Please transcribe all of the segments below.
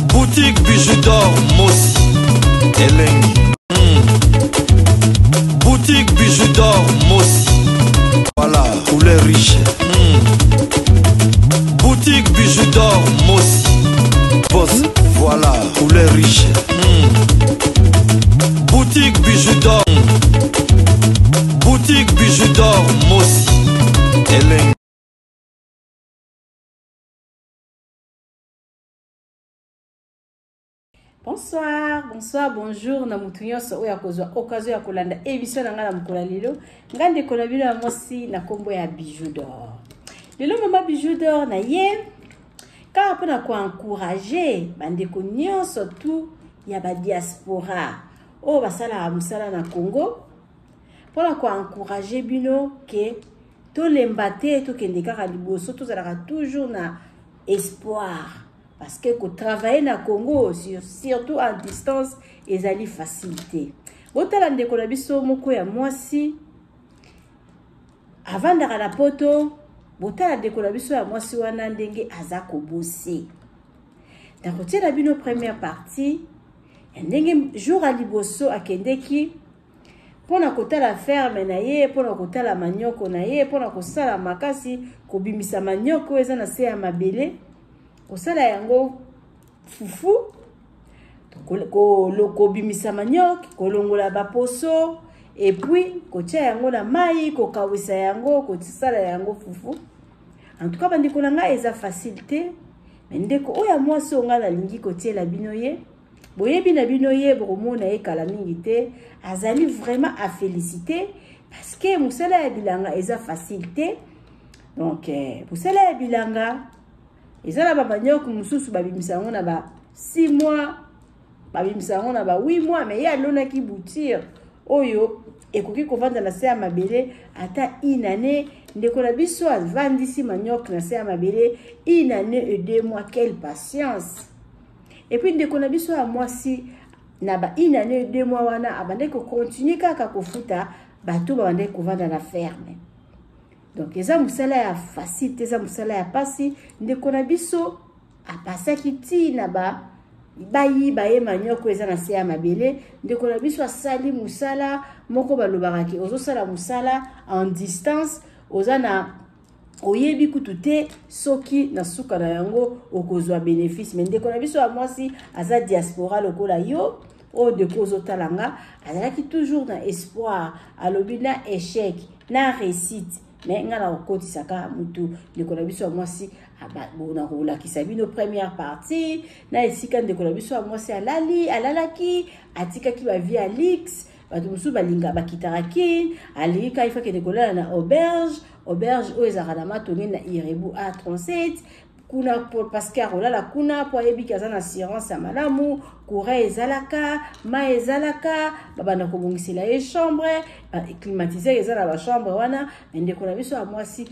Boutique Bijou d'or Mossi Elengi. Boutique Bijou d'or Mossi. Voilà, couleur riche. Boutique Bijou d'or Mossi. Boss, voilà, couleur riche. Boutique Bijou d'or. Boutique Bijou d'or Mossi. Elengi. Bonsoir, bonsoir, bonjour na mutu nyonso oyo akozwa occasion ya kolanda émission na ngai na mokolo ya lelo. Ngai ndeko na bino ya mwasi na nkombo ya Bijou d'or. Lelo mama Bijou d'or na ye kaka mpona koencourage bandeko nyonso tu ya badiaspora oyo basalaka mosala na Congo, mpona koencourage bino ke tolemba te, tokende kaka liboso, tozalaka toujours na espoir. Parce que kotravailler na Congo, surtout en distance, ezali facilité. Botala ndeko na biso moko ya mwasi avandaka na poto, botala ndeko na biso ya mwasi wana ndenge aza kobose. Nakotiela bino première partie ya ndenge jour ya liboso akendeki mpona kotala ferme na ye, mpona kotala manioko na ye, mpona kosala makasi kobimisa manioko oyo eza na se ya mabele, kosala yango fufu, kobimisa manioc, kolongola baposo, et puis kotia yango na mai, kokawisa yango, kosala yango fufu. En tout cas bandeko na ngai eza facile te, mais ndeko oyo ya mwasi oyo ngai nalingi kotiela bino ye, boyebi na bino ye, bokomona ye kala mingi te, azali vraiment à féliciter parce que mosala ya bilanga eza facile te. Donc mosala ya bilanga eza na ba manioc mosusu babimisa yango na ba 6 mois, babimisa yango na ba 8 mois, mais ye alonaki bouture oyo ekoki kovanda na se ya mabele ata une année. Ndeko na biso avandisi manioc na se ya mabele une année et 2 mois, quelle patience! Et puis ndeko na biso ya mwasi na ba une année et 2 mois wana abandaki kocontinue kaka kofuta bato babandaki kovanda na ferme. Donc eza mosala ya facile te, eza mosala ya pasi. Ndeko na biso apasaki ti na ba bayiba ye manioko eza na se ya mabele. Ndeko na biso asali mosala moko balobaka ke ozosala mosala en distance, oza na oyebi kutu te soki na suka na yango okozwa bénéfice. Mais ndeko na biso ya mwasi aza diaspora lokola yo oyo ndeko ozotala nga, azalaki toujours na espoir, alobi na échec na réussite, mais nga na kokotisaka mutu. Ndeko na biso ya mwasi na kolakisa bino première partie na esika ndeko na biso ya mwasi alali, alalaki, atikaki ba vie ya luxe. Bato mosusu balinga bakitaka kin, alingi kaka ifa kende kolala na auberge, auberge oyo ezalaka na Matonge na Irebu A37 kuna, parce que akolala kuna po ayebi ke aza na assurance ya malamu, courant ezalaka, mai ezalaka, babanda kobongisela ye chambre, climatiseur eza na ba chambre wana. Mais ndeko na biso ya mwasi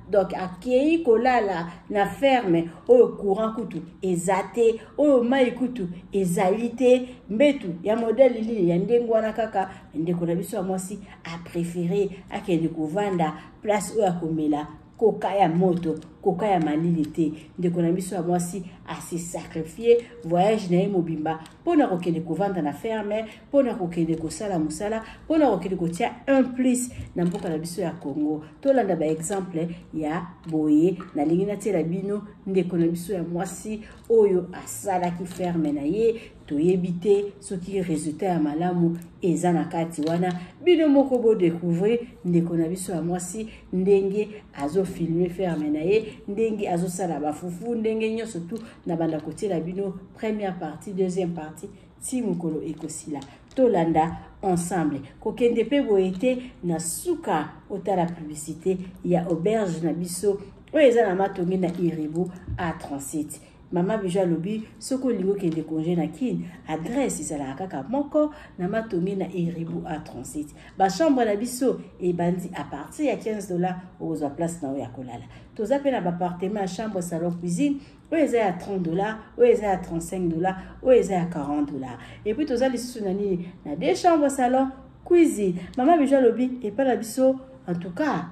donc akei kolala na ferme oyo courant kutu eza te, oyo mai kutu ezali te, mbetu ya modèle nini ya ndenge wana kaka. Ndeko na biso ya mwasi apréféré akende kovanda place oyo akomela koka ya moto, koka ya malili te. Ndeko na biso ya mwasi ase sacrifier voyage na ye mobimba mpona kokende kovanda na ferme, mpona kokende kosala mosala, mpona kokende kotia un plus na mboka na biso ya Congo. Tolanda ba exemple ya boye. Nalingi natiela bino ndeko na biso ya mwasi oyo asalaki ferme na ye. Toyebi te soki résultat ya malamu eza na kati wana, bino moko bodécouvrir ndeko na biso ya mwasi ndenge azofilme ferme na ye, ndenge azosala bafufu, ndenge nyonso tu. Na banda kotiela bino première partie, deuxième partie, ti mokolo ekosila. Tolanda ensemble, kokende mpe boye te na suka otala publicité ya auberge na biso oyo eza na Matonge na Iribu A37. Mama Bijou alobi soki olingi okende congé na Kin, adresse ezalaka kaka moko na Matonge na Iribu A37. Bachambre na biso ebandi à partir ya 15 $, okozwa place na oyo ya kolala. Toza mpe na baappartement ya chambre, salon, cuisine, oyo eza ya 30 $, oyo eza ya 35 $, oyo eza ya 40 $. Et puis toza lisusu na nini, na deux chambres, salon, cuisine. Mama Bijou alobi epai na biso, en tout cas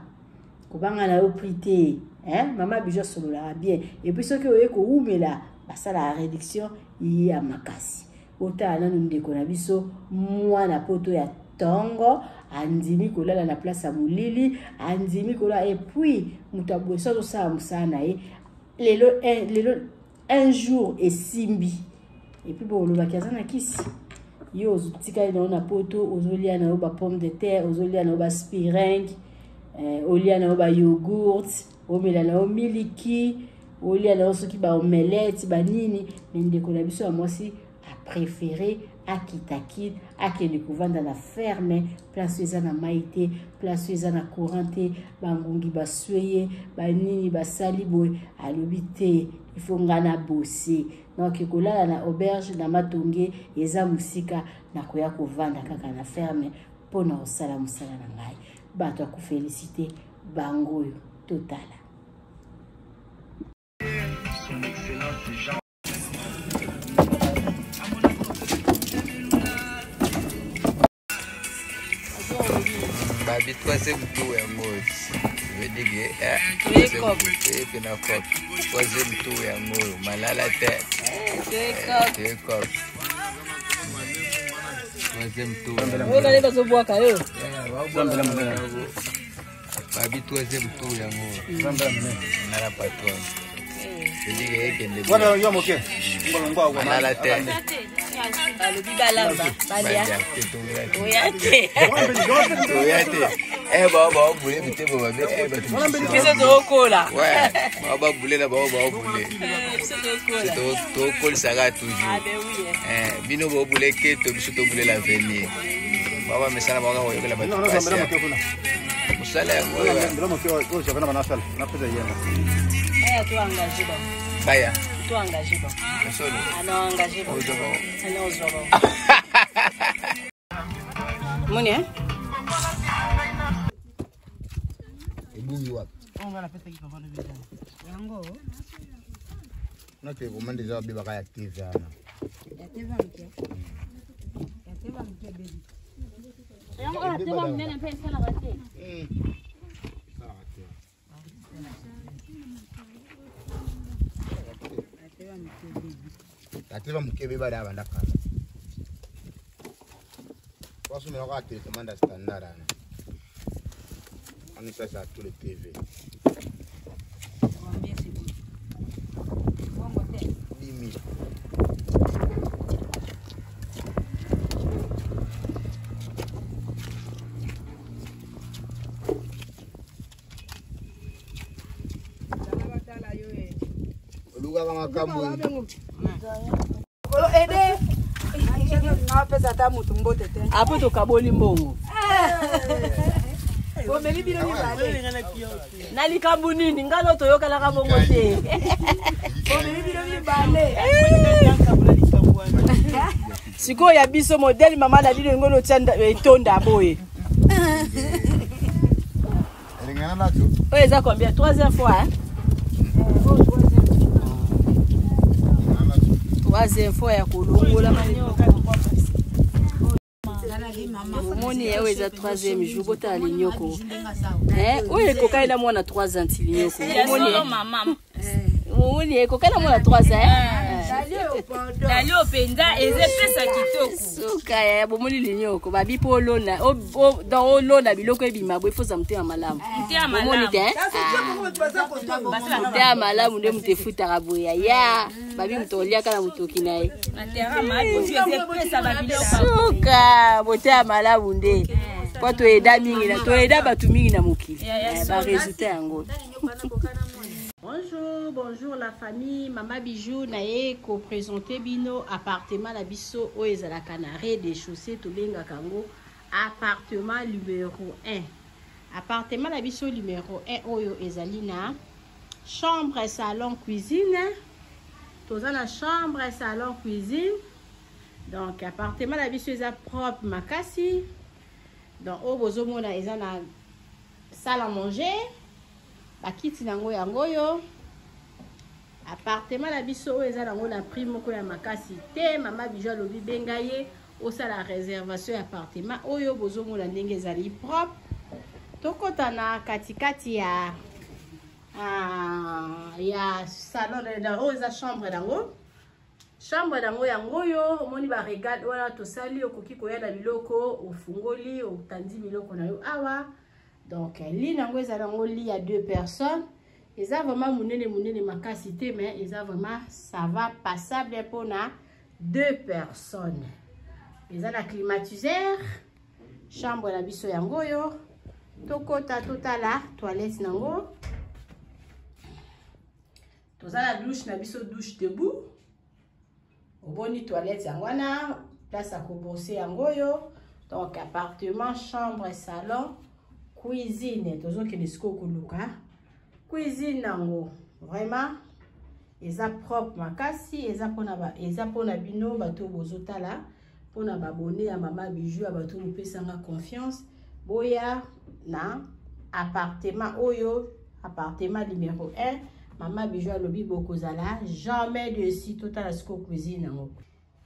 kobanga na yo prix te, hein? Mama Bijou asololaka bien. Et puis soki oye kowumela Basalaka réduction ya makasi. Botala nanu ndeko na biso mwana poto ya tongo andimi kolala na place ya molili, andimi kolala. Et puis moto ya boye so azosala mosala na ye lelo, lelo un jour esimbi, et puis bolobaki aza na kisi. Yo otikali na yo na poto, ozolia na yo ba pomme de terre, ozolia na yo ba spiringue, olia na yo ba yogourt, omela na yo miliki, olia na yo soki ba omelette banini. Me ndeko na biso ya mwasi apréféré akitaki akende kovanda na ferme, place oyo eza na mai te, place oyo eza na courant te, bangungi baswe ye banini basali boye. Alobi te, il faut nga na bose donc kolala na auberge na Matonge eza mosika, nakoya kovanda kaka na ferme mpona kosala mosala na ngai. Bato ya koféliciter bango oyo totala. Son Excellence Jean. Babi troisième tour yango veut dire que epe na cop troisième tour yango oyo malala te, cop troisième tour. Oyokani bazobwaka yo. Babi troisième tour yango nga na patron veut dire que ekende malala te. Balobi balamba balia oya te. Oya te, bao baobule mitema mabe, bato. Biso tokokola. Bao babulela, bao baobule. Biso tokokola. Tokolisaka toujours. Ah ben oui. Bino bobule keto, biso tobulela avenir. Bao bamesana baoka koyokela bato pasi mosala yango oyo. Aya to engagé ba. Baya. To engagé ba. Solo. Ana engagé ba. Ozwa bango. Ana ozwa ba. Moni eh? Ebungi wapi? Yango. Na télécommande eza babebaka ya TV wana. Yango oyo ateba monene mpe esalaka te. Esalaka te. Ateba moke ebeba da banda kala. Wasomela kaka télécommande ya standard wana. Wana esalisa tous les TV. 10 000. Olukaka makambo. Napesa ata motu mbote te. Apo tokaboli mbongo. Bomeli bino mibale. Na likambo nini nga no toyokalaka bongo te. Bomeli bino mibale. Sikoyo ya biso modele mama na bino yango notia etonda boye. Elingana nacho. Oyo eza combien? Troisième fois, hein? Troisième fois ya kolongola manioko. Omoni oyo eza troisième jour. Botala linyoko. Oyo ekokani na mwana 3 ans ti linyoko. Omoni, omoni ekokani na mwana 3 ans. Dalio mpenza eza epesa kitoko. Suka ya bomoni linyoko. Babi mpo olona, donc olona biloko ebima boye, foza motema malamu. Motema. Omoni te? Motema malamu nde moto efutaka boye. Ya babi moto oliaka na motoki na ye. Matera maposu eza epesa babiloko. Suka motema malamu nde mpo toyeda mingi na toyeda bato mingi na mokili. Baresultat yango. Bonjour, bonjour la famille. Mama Bijou naye ko présenter bino appartement na biso oyo ezalaka na rez-de-chaussée, tobengaka yango appartement numéro 1. Appartement na biso numéro 1 oyo ezali na chambre, salon, cuisine. Toza na chambre, salon, cuisine. Donc appartement na biso eza propre makasi. Donc oyo bozomona eza na salle à manger. Bakiti nango yango oyo. Appartement na biso oyo eza nango na prix moko ya makasi te. Mama Bijou alobi benga ye osala réservation ya appartement oyo. Bozomona ndenge ezali propre. Tokɔta na katikati ya salon. Oyo eza chambre nango. Chambre nango yango oyo, omoni ba regard wana tosali, okoki koya na biloko, ofungoli, otandi biloko na yo awa. Donc lit nango ezala yango lit ya 2 personnes. Eza vraiment munene munene makasi te, mais eza vraiment ça va passable mpona 2 personnes. Eza na climatiseur. Chambre na biso yango oyo. Tokota totala toilette nango. Toza na douche na biso, douche debout. Oboni toilette yango wana, place ya kobrosser yango oyo. Donc appartement, chambre, salon, cuisine. Tozokende sikoyo koluka cuisine nango. Vraiment eza propre makasi, eza mpona ba, eza mpona bino bato bozotala, mpona babone ya Mama Bijou, ya bato bopesanga confiance, boya na appartement oyo, appartement numéro 1. Mama Bijou alobi bokozala jamais dessus. Totala sikoyo cuisine yango.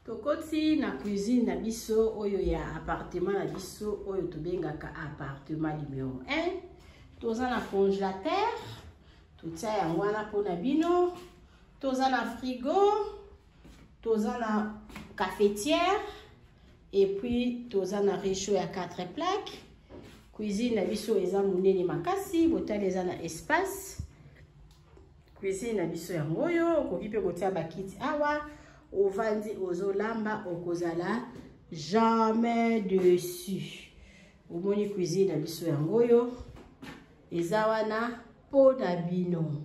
Tokoti na cuisine na biso oyo ya appartement na biso oyo tobengaka appartement numéro 1. Toza na congélateur, totia yango wana mpona bino. Toza na frigo, toza na cafetière, et puis toza na réchaud ya 4 plaques. Cuisine na biso eza monene makasi, botali eza na espace. Cuisine na biso yango oyo, okoki mpe kotia bakiti awa, ovandi ozolamba, okozala jamais dessus. Omoni cuisine na biso yango oyo, eza wana mpo na bino.